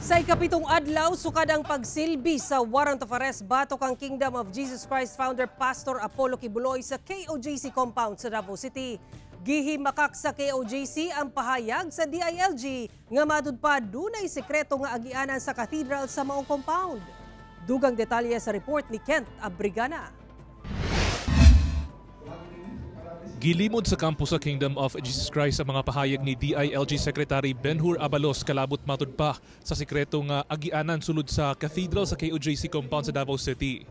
Sa ikapitong adlaw, sukad ang pagsilbi sa warrant of arrest batok ang Kingdom of Jesus Christ founder Pastor Apollo Quiboloy sa KOJC compound sa Davao City. Gihimakak sa KOJC ang pahayag sa DILG nga matud pa dunay sekreto nga agianan sa cathedral sa maong compound. Dugang detalye sa report ni Kent Abrigana. Gilimod sa kampo sa Kingdom of Jesus Christ ang mga pahayag ni DILG Secretary Benhur Abalos kalabot matud pa sa sikreto nga agianan sulod sa cathedral sa KOJC compound sa Davao City.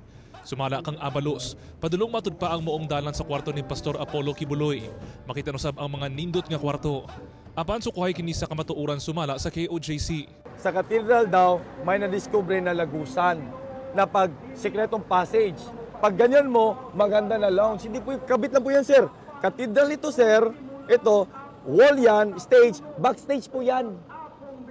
Sumala kang Abalos, padulong matud pa ang moong dalan sa kwarto ni Pastor Apollo Quiboloy. Makita usab ang mga nindot nga kwarto. Apan sukuhay kini sa kamatuoran, sumala sa KOJC. Sa cathedral daw, may nadiskubre na lagusan na pag sikretong passage. Pag ganyan mo, maganda na lounge. Hindi po, kabit lang po yan, sir. Cathedral ito, sir. Ito, wall yan, stage, backstage po yan.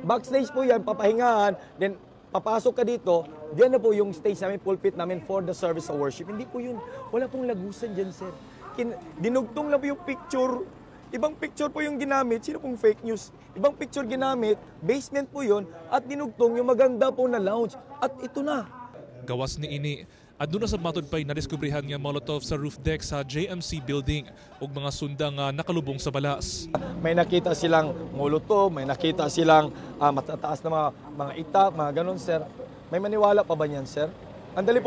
Backstage po yan, papahingahan. Then, papasok ka dito, diyan na po yung stage namin, pulpit namin for the service of worship. Hindi po yun. Wala pong lagusan dyan, sir. Dinugtong lang po yung picture. Ibang picture po yung ginamit. Sino pong fake news? Ibang picture ginamit, basement po yun, at dinugtong yung maganda po na lounge. At ito na. Gawas ni ini, aduna sa matud pa'y nadiskubrihan nga Molotov sa roof deck sa JMC building ug mga sunda nga nakalubong sa balas. May nakita silang molotov, may nakita silang matataas na mga itak, mga ganun, sir. May maniwala pa ba niyan, sir? Ang dali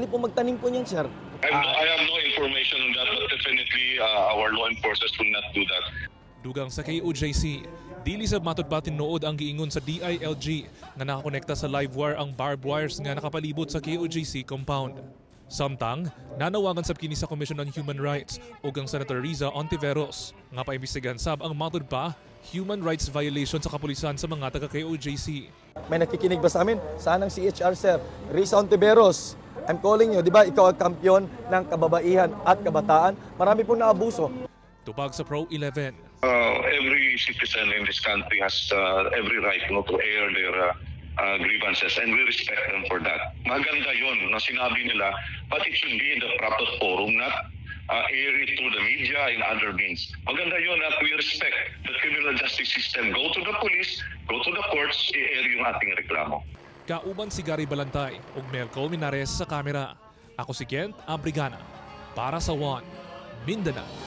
po magtanim po niyan, sir. I have no information on that, but definitely our law enforcers will not do that. Dugang sa KOJC, dili sa matud pa tinuod ang giingon sa DILG nga nakakonekta sa live wire ang barbed wires nga nakapalibot sa KOJC compound. Samtang, nanawagan sab kini sa Commission on Human Rights ug ang Senator Risa Hontiveros nga paimbestigahan sab ang matud pa human rights violation sa kapulisan sa mga taga KOJC. May nakikinig ba sa amin? Saan ang CHR, sir? Risa Hontiveros, I'm calling you. Di ba ikaw ang kampiyon ng kababaihan at kabataan? Marami pong naabuso. Tubag sa Pro 11. Every citizen in this country has every right, no, to air their grievances, and we respect them for that. Maganda yun na sinabi nila, but it should be in the proper forum, not air it through the media and other means. Maganda yun that we respect the criminal justice system. Go to the police, go to the courts, i-air yung ating reklamo. Kauban si Gary Balantay ug Mel Colmenares sa kamera. Ako si Kent Abrigana para sa One Mindanao.